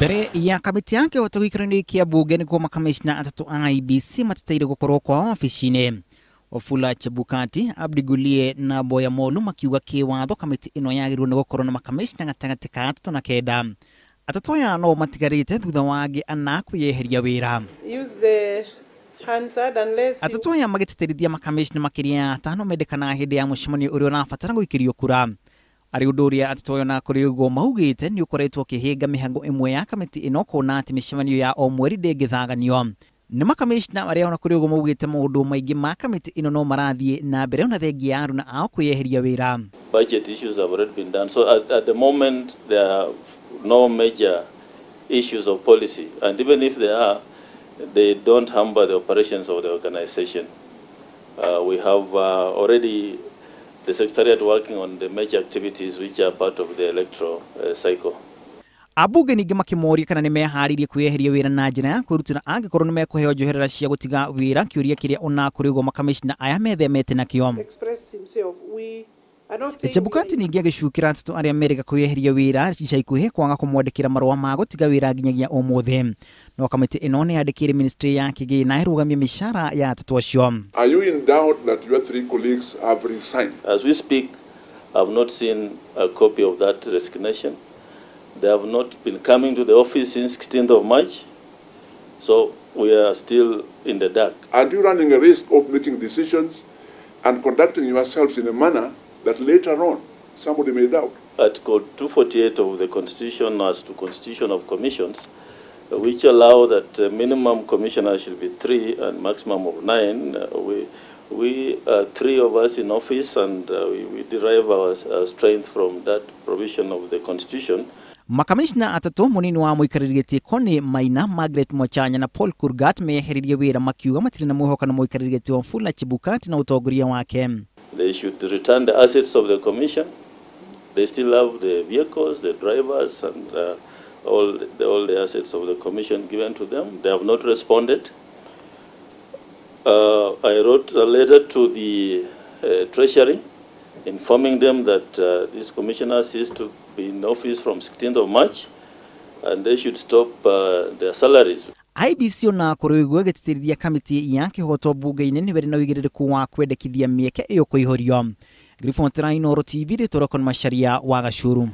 Mbere ya kamĩtĩ ya kĩhoto gĩikaro-inĩ kĩa mbunge nĩguo makamishna atatũ a IEBC matetaire gũkorwo kwa wabici-inĩ. Wafula Chebukati, Abdi Gulie na Boya Molu makiuga kĩwatho kamĩtĩ ĩno yagĩrĩirwo nĩ gũkorwo na makamishna gatagatĩ ka atatũ na kenda. Atatũ aya no matigarĩte thutha wa angĩ ana kwĩyeheria wĩra. Use the Hansard unless you Atatũ aya magĩtĩtĩrithia makamishna makĩria ya atano mendekanaga hĩndĩ ya mũcemanio ũrĩa ũrabatara gũikĩrio kura. Arĩ ũndũ ũrĩa atatũ aya na kũrĩ ũguo maugĩte nĩ ũkoretwo ũkĩhĩnga mĩhango ĩmwe ya kamĩtĩ ĩno kuona atĩ mĩcemanio ya o mweri ndĩngĩthaganio. Nĩ makamishna arĩa ona kũrĩ ũguo maugĩte maũndũ maingĩ ma kamĩtĩ ĩno no marathiĩ na mbere ona thengia ya aruna ao kwĩyeheria wĩra. Budget issues have already been done. So at the moment there are no major issues of policy, and even if there are, they don't hamper the operations of the organization. We have already the Secretariat working on the major activities which are part of the electoral cycle. Ambunge ningĩ makĩmoria kana nĩmeharĩirie kwĩyeheria wĩra na njĩra ya kwĩrutĩra angĩkorwo nĩmekũheo njoherera cia gũtiga wĩra, kĩũria kĩrĩa ona kũrĩ ũguo makamishna aya methemete nakĩo. Express himself. We are not saying Chebukati ningĩ agĩcukĩra atatũ arĩa merĩga kwĩyeheria wĩra ica ikuhĩ kwaga kũmwandĩkĩra marũa ma gũtiga wĩra nginyagia ũmũthĩ. No kamĩtĩ ĩno nĩ yandĩkĩire ministry ya kĩgĩna ĩrũgamie mĩcara ya atatũ acio. Are you in doubt that your three colleagues have resigned? As we speak, I have not seen a copy of that resignation. They have not been coming to the office since 16th of March, so we are still in the dark. Aren't you running a risk of making decisions and conducting yourselves in a manner that later on somebody may doubt? Article 248 of the Constitution as to Constitution of Commissions, which allow that minimum commissioners should be 3 and maximum of 9. We are 3 of us in office, and we derive our strength from that provision of the Constitution. Makamishna atatũ mũnini wa mũikarĩri gĩtĩ Connie Maina, Margaret Mwachanya na Paul Kurgat meyeheririe wĩra makiuga matirĩ na mwĩhoko na mũikarĩri gĩtĩ Wafula Chebukati na ũtongoria wake. They should return the assets of the commission. They still have the vehicles, the drivers, and all the assets of the commission given to them. They have not responded. I wrote a letter to the Treasury informing them that this commissioner ceased to be in office from 16th of March and they should stop their salaries. IEBC ona kũrĩ ũguo ĩgĩtĩtĩrithia kamĩtĩ ya kĩhoto mbunge-inĩ nĩ ĩrĩ na ũigĩrĩrĩku wa kwendekithia mĩeke ĩyo kũihũrio. Ngiribotera Inooro TV, rĩtwa rĩakwa nĩ Macharia wa Gacuru.